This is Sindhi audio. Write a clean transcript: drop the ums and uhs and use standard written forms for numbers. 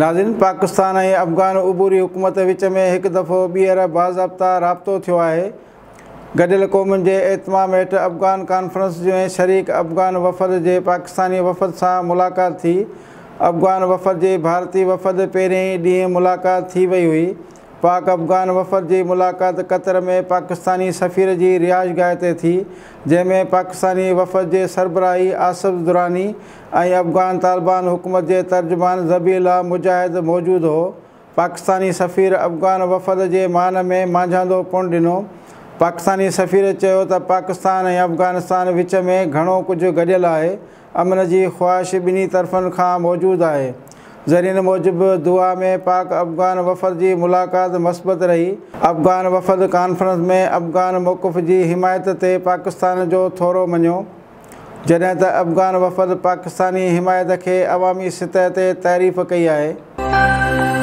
ناظرين پاڪستان ۽ افغان عبوري حڪومت وچ ۾ هڪ دفعو ٻيهر باضابطا رابطو ٿيو آهي. گڏيل قومن جي اهتمام هيٺ افغان ڪانفرنس ۾ شريڪ افغان وفد جي پاڪستاني وفد سان ملاقات ٿي. افغان وفد جي ڀارتي وفد پهرين ئي ڏينهن ملاقات ٿي وئي هئي. پاڪ افغان وفد جي ملاقات قطر ۾ پاڪستاني سفير جي رهائشگاهه تي ٿي، جنهن ۾ پاڪستاني وفد جي سربراهي آصف دراني ۽ افغان طالبان حڪومت جي ترجمان ذبيح الله مجاهد موجود هو. پاڪستاني سفير افغان وفد جي مان ۾ مانجهاندو پڻ ڏنو. پاڪستاني سفير چيو ته پاڪستان ۽ افغانستان وچ ۾ گهڻو ڪجهه گڏيل آهي، امن جي خواهش ٻنهي طرفن کان موجود آهي. ذريعن موجب دوحا ۾ پاڪ افغان وفد جي ملاقات مثبت رهي. افغان وفد ڪانفرنس ۾ افغان موقف جي حمايت تي پاڪستان جو ٿورو مڃيو، جڏهن ته افغان وفد پاڪستاني حمايت کي عوامي سطح تي تعريف ڪئي آهي.